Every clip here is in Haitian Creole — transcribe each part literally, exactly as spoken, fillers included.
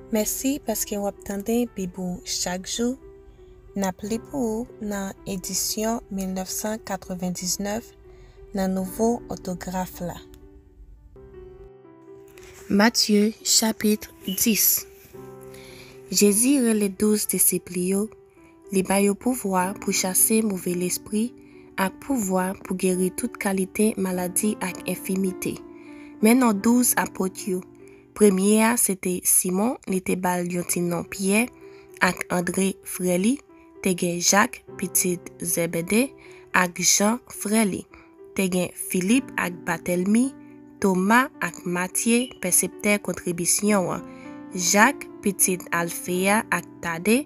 Mèsi paske w ap tande Bib ou chak jou. N ap li pou ou nan edisyon mil nèf san katrevendiznèf nan nouvo òtograf la. Matye, chapit dis. Jezi rele douz disip li yo, li ba yo pouvwa pou chase move lespri ak pouvwa pou geri tout kalite maladi ak enfimite. Men non douz apot yo. Premye a se te Simon, li te ba l yon ti non Pyè, ak Andre, frè li, te gen Jak, pitit Zebede, ak Jan, frè li, te gen Filip ak Batèlmi, Toma ak Matye, pèseptè kontribisyon an, Jak, pitit Alfe a, ak Tade,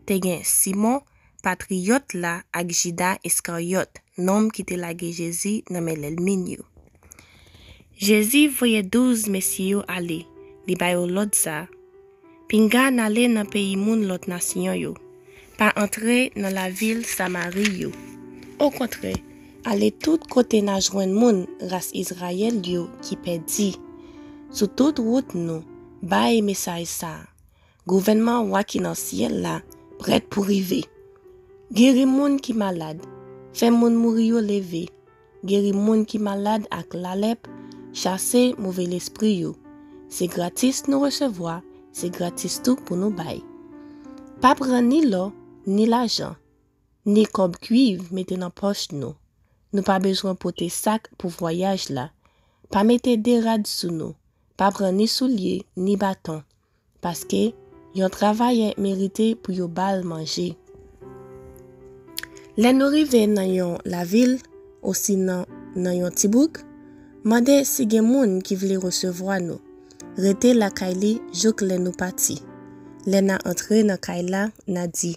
te gen Simon, patriyòt la, ak Jida Iskaryòt, nonm ki te lage Jezi nan men lènmi n yo. Jezi voye douz mesye yo ale, li ba yo lòd sa a: Pinga n ale nan peyi moun lòt nasyon yo. Pa antre nan lavil Samari yo. Okontrè, ale tout kote n a jwenn moun ras Izrayèl yo ki pèdi. Sou tout wout nou, bay mesaj sa a: Gouvènman Wa ki nan syèl la prèt pou rive. Geri moun ki malad, fè moun mouri yo leve, geri moun ki malad ak lalèp, chase move lespri yo. Se gratis nou resevwa, se gratis tou pou nou bay. Pa pran ni lò, ni lajan, ni kòb kwiv mete nan pòch nou. Nou pa bezwen pote sak pou vwayaj la. Pa mete de rad sou nou. Pa pran ni soulye, ni baton. Paske yon travayè merite pou yo ba l manje. Lè nou rive nan yon lavil, osinon nan yon ti bouk, mande si gen moun ki vle resevwa nou. Rete lakay li jouk lè nou pati. Lè n a antre nan kay la, n a di: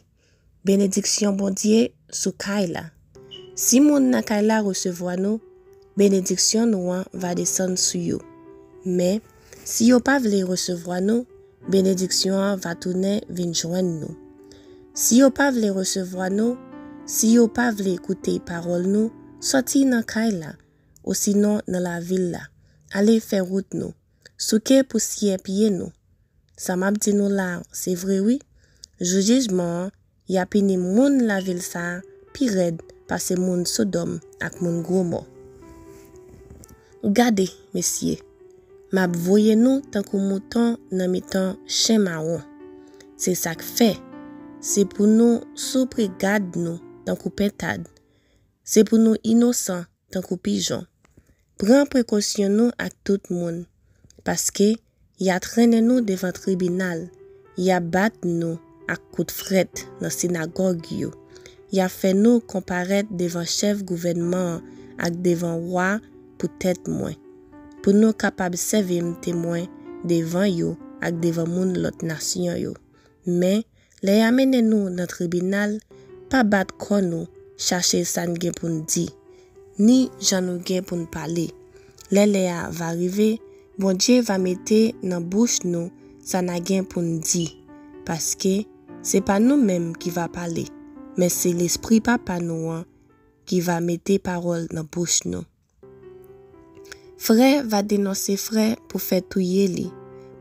Benediksyon Bondye sou kay la. Si moun nan kay la resevwa nou, benediksyon nou an va desann sou yo. Men, si yo pa vle resevwa nou, benediksyon an va tounen vin jwenn nou. Si yo pa vle resevwa nou, si yo pa vle koute pawòl nou, sòti nan kay la, osinon nan lavil la. Ale fè wout nou. Souke pousyè pye nou. Sa m ap di nou la a, se vre wi. Jou jijman an, y a pini moun lavil sa a pi rèd pase moun Sodòm ak moun Gomò. Gade, mesye, m ap voye nou tankou mouton nan mitan chen mawon. Se sa k fè, se pou nou soupri gad nou tankou pentad. Se pou nou inosan tankou pijon. Pran prekosyon nou ak tout moun, paske y a trennen nou devan tribinal, y a bat nou ak kout frèt nan sinagòg yo, y a fè nou konparèt devan chèf gouvènman an ak devan wa poutèt mwen, pou nou kapab sèvi m temwen devan yo ak devan moun lòt nasyon yo. Men, lè y a mennen nou nan tribinal, pa bat kò nou, chache sa n gen pou n di, ni jan nou gen pou n pale. Lè lè a va rive, Bondye va mete nan bouch nou sa n a gen pou n di, paske se pa nou menm ki va pale, men se Lespri Papa nou an ki va mete pawòl nan bouch nou. Frè va denonse frè pou fè touye li,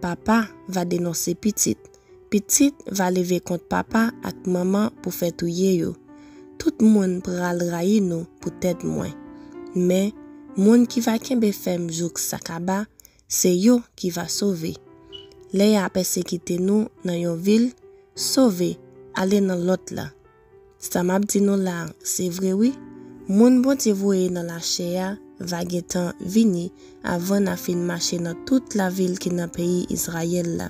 papa va denonse pitit, pitit va leve kont papa ak manman pou fè touye yo. Tout moun pral rayi nou poutèt mwen. Men, moun ki va kenbe fèm jouk sa kaba, se yo ki va sove. Lè y a pèsekite nou nan yon vil, sove, ale nan lòt la. Sa m ap di nou la a, se vre wi. Moun Bondye voye nan lachè a va gentan vini avan n a fin mache nan tout lavil ki nan peyi Izrayèl la.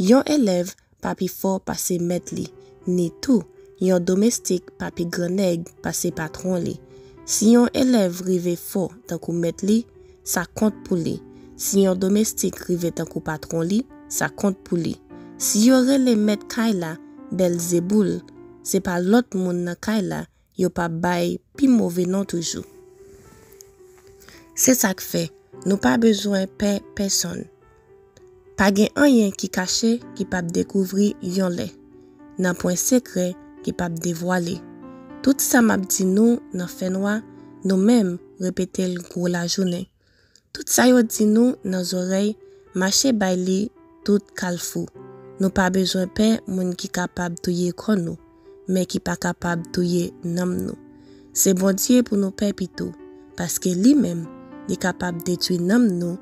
Yon elèv pa pi fò pase mèt li, ni tou, yon domestik pa pi grannèg pase patwon li. Si yon elèv rive fò tankou mèt li, sa kont pou li. Si yon domestik rive tankou patwon li, sa kont pou li. Si yo rele mèt kay la Bèlzeboul, se pa lòt moun nan kay la yo pa bay pi move non toujou. Se sa k fè, nou pa bezwen pè pèsonn. Pa gen anyen ki kache ki p ap dekouvri yon lè. Nanpwen sekrè ki p ap devwale. Tout sa m ap di nou nan fènwa, nou menm repete l gwo lajounen. Tout sa yo di nou nan zòrèy, mache bay li tout kalfou. Nou pa bezwen pè moun ki kapab touye kò nou, men ki pa kapab touye nanm nou. Se Bondye pou nou pè pito, paske li menm, li kapab detwi nanm nou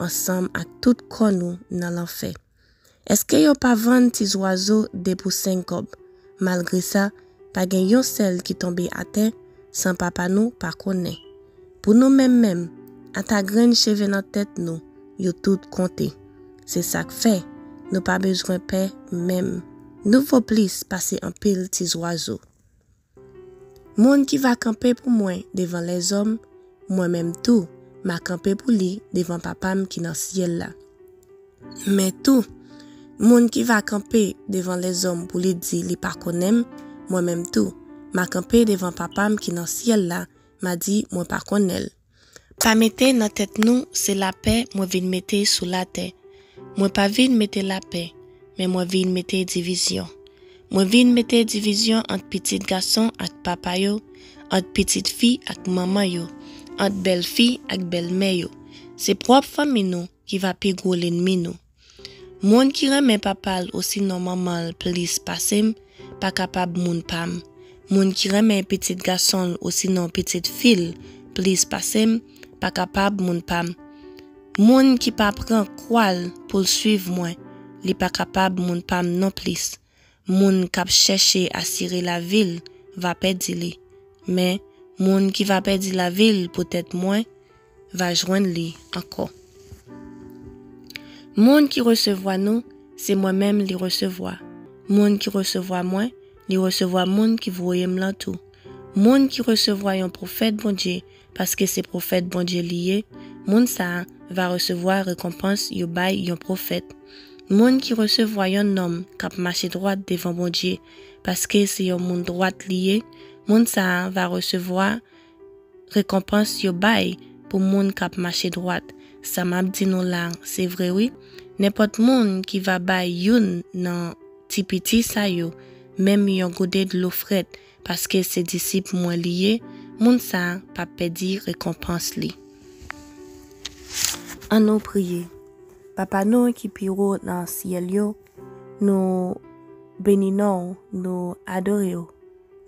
ansanm ak tout kò nou nan lanfè. Èske yo pa vann ti zwazo de pou senk kòb? Malgre sa, pa gen yon sèl ki tonbe atè san Papa nou pa konnen. Pou nou menm menm, ata grenn cheve nan tèt nou, yo tout konte. Se sa k fè nou pa bezwen pè menm. Nou vo plis pase anpil ti zwazo. Moun ki va kanpe pou mwen devan lèzòm, mwen menm tou, m a kanpe pou li devan Papa m ki nan syèl la. Men tou, moun ki va kanpe devan lèzòm pou li di li pa konnen m, mwen menm tou, m a kanpe devan Papa m ki nan syèl la, m a di mwen pa konnen l. Pa mete nan tèt nou se lapè mwen vin mete sou latè. Mwen pa vin mete lapè, men mwen vin mete divizyon. Mwen vin mete divizyon ant pitit gason ak papa yo, ant pitit fi ak manman yo, ant bèl fi ak bèl mè yo. Se pwòp fanmi nou ki va pi gwo lènmi nou. Moun ki renmen papa l osinon manman l plis pase m, pa kapab moun pa m. Moun ki renmen pitit gason l osinon pitit fi l plis pase m, pa kapab moun pa m. Moun ki pa pran kwa l pou l suiv mwen, li pa kapab moun pa m non plis. Moun k ap chèche asire lavi l va pèdi li, men moun ki va pèdi lavi l poutèt mwen va jwenn li ankò. Moun ki resevwa nou, se mwen menm li resevwa. Moun ki resevwa mwen, li resevwa moun ki voye m lan tou. Moun ki resevwa yon pwofèt Bondye, paske se pwofèt Bondye li ye, moun sa a va resevwa rekonpans yo bay yon pwofèt. Moun ki resevwa yon nonm k ap mache dwat devan Bondye, paske se yon moun dwat li ye, moun sa a va resevwa rekonpans yo bay pou moun k ap mache dwat. Sa m ap di nou la, se vre wi. Nenpòt moun ki va bay youn nan ti piti sa yo, menm yon gode dlo frèt, paske se disip mwen li ye, moun sa a p ap pèdi rekonpans li. An nou priye. Papa nou ki pi wo nan syèl yo, nou beni non w, nou adore w.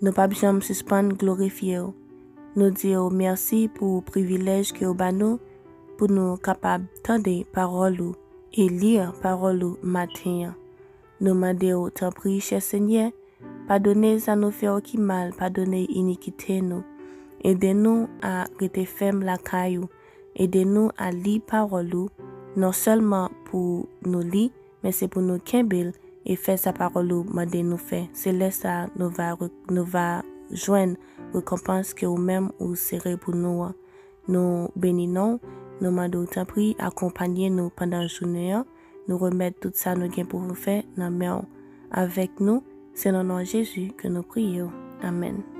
Nou p ap janm sispann glorifye w. Nou di w mèsi pou privilèj ke w ba nou pou nou kapab tande pawòl ou e li pawòl ou maten an. Nou mande w, tanpri, chè Senyè, padone sa nou fè w ki mal, padone inikite nou. Ede nou a rete fèm lakay ou. Ede nou a li pawòl ou, non sèlman pou nou li, men se pou nou kenbe l e fè sa pawòl ou mande nou fè. Se lè sa a nou va re-, nou va jwenn rekonpans ke ou menm ou sere pou nou an. Nou beni non w, nou mande w tanpri akonpanye nou pandan jounen an, nou remèt tout sa nou gen pou nou fè nan men w. Avèk nou, se nan non Jezi ke nou priye w. Amèn.